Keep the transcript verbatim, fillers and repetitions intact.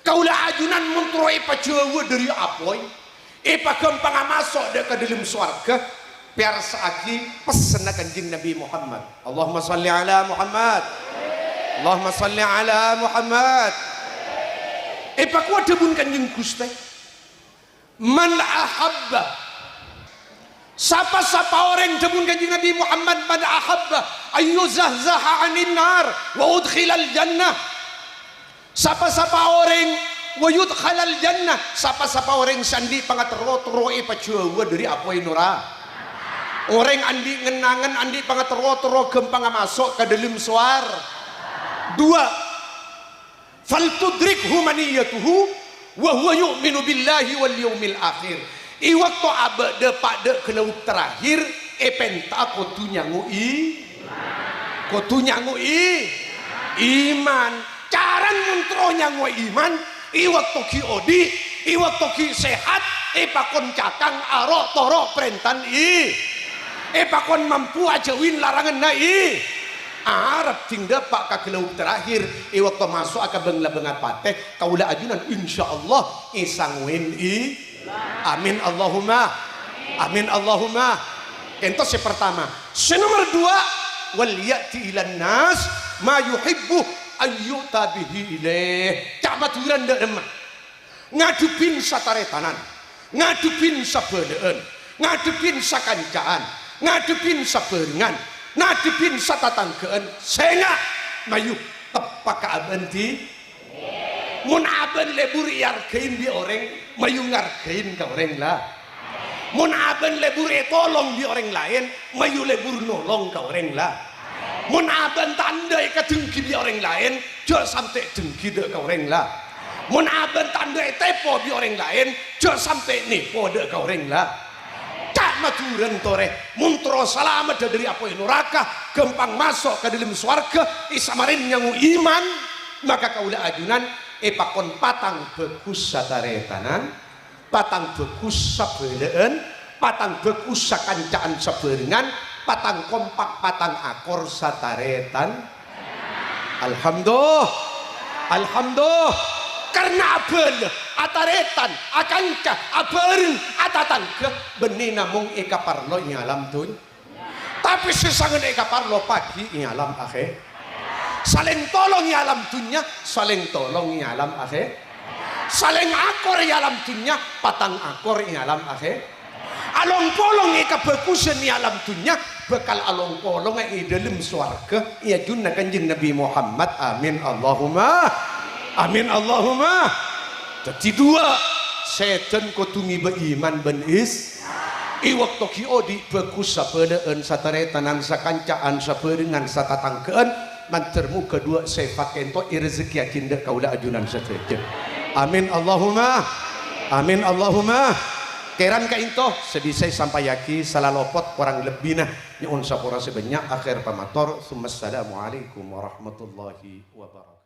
Kaulâ ajunan mon terro èpajâuwâ dâri apoy, èpaghâmpanga maso' dâ' ka dâlem sowarghâ, pèyarsa'aghi pessenna Kanjeng Nabi Muhammad. Allahumma shalli ala Muhammad. Allahumma shalli ala Muhammad. Èpakowa dhâbuna Kanjeng Ghustè, "Man ahabba," sapa-sapa orèng, dhâbuna Kanjeng Nabi Muhammad, "Man ahabba an yuzahzaha 'anin nar wa udkhilal jannah." Sapa-sapa orèng, "wa yudkhalal jannah," sapa-sapa orèng sè andi' pangaterro-terro èpajâuwâ dâri apoy nora-, orèng andi' ngen-angen, andi' pangaterro-terro ghâmpanga maso' ka dâlem sowar-, dua, "faltudrikhu maniyatuhu wa huwa yu'minu billahi wal yaumil akhir." È bâkto abâ' dâpa' dâ' ghâlâwuk terakhir, èpènta'a kodhu nyangoè, kodhu nyangoè iman. Carana mon terro nyangoè iman, è bâkto ghi' odi', è bâkto ghi' sehat, èpakon cakang aro'-toro' parèntana è-, èpakon mampu ajâuwin laranganna è-, Arep ding dâpa' ka ghâlâwuk terakhir, è bâkto maso'a ka bâng-labângnga patè, kaulâ ajunan, insyaallah, èsangoèn è-, amin Allahumma. Amin Allahumma. Ènto sè partama. Sè nomer dua, "Wal ya'ti ilan nas ma yuhibbu an yu'ta bihi ilaih." Ca' Madhurâna dâ' remma. Ngadhebbhin sataretanan, ngadhebbhin sabhâlâ'ân, ngadhebbhin sakanca'an, ngadhebbhin sabhârengan, ngadhebbhin satatangghâ'ân, sènga', mayu, teppa' ka abâ'na dhi-, mon abâ'na lebur èarghâi bi' orèng, mayu ngarghâi ka orèng la-, mon abâ'na lebur ètolong bi' orèng laèn, mayu lebur nolong ka orèng la-, mon abâ'na ta' endâ' èkadenggi bi' orèng laèn, jhâ' sampè' denggi dâ' ka orèng la-, mon abâ'na ta' endâ' ètèpo bi' orèng laèn, jhâ' sampè' nèpo dâ' ka orèng la-, Ca' Madhurâna torè, mon terro salameddhâ dâri apoy noraka, ghâmpang maso' ka dâlem sowarghâ, èsamarèn nyango iman, maka kaulâ ajunan èpakon patang bhâghus sataretanan, patang bhâghus sabhâlâ'ân, patang bhâghus sakanca'an sabhârengan, patang kompak, patang akor sataretan. Alhamdulillah. Alhamdulillah. Karna abhâlâ, ataretan, akanca, abhâreng, atatangghâ, bânnè namong èkaparlo è alam dhunnya. Tapè sè sanget èkaparlo paghi è alam akhèr. Salèng tolong è alam dhunnya, salèng tolong è alam akhèr. Salèng akor è alam dhunnya, patang akor è alam akhèr. Along-polong è kabhâghusân è alam dhunnya, bhâkal along-polonga è dâlem sowarghâ, è ajunna Kanjeng Nabi Muhammad. Amin Allahumma. Amin Allahumma. Dhâddhi duwâ', sèdhân kodhu ngibâ iman bân is-, è bâkto ghi' odi' bhâghus sabhâlâ'ân, sataretanan, sakanca'an, sabhârengan, satatangghâ'ân, mandhâr moghâ duwâ' sèfat ka'ènto èrezekkèyaghi dâ' kaulâ ajunan sadhâjâ. Amin Allahumma. Amin Allahumma. Kèran ka'ènto sè bisa èsampayaghi, sala lopot korang lebbina nyo'on sapora sè bânnya'. Akhèr pamator, tsummassalamualaikum warahmatullahi wabarakatuh.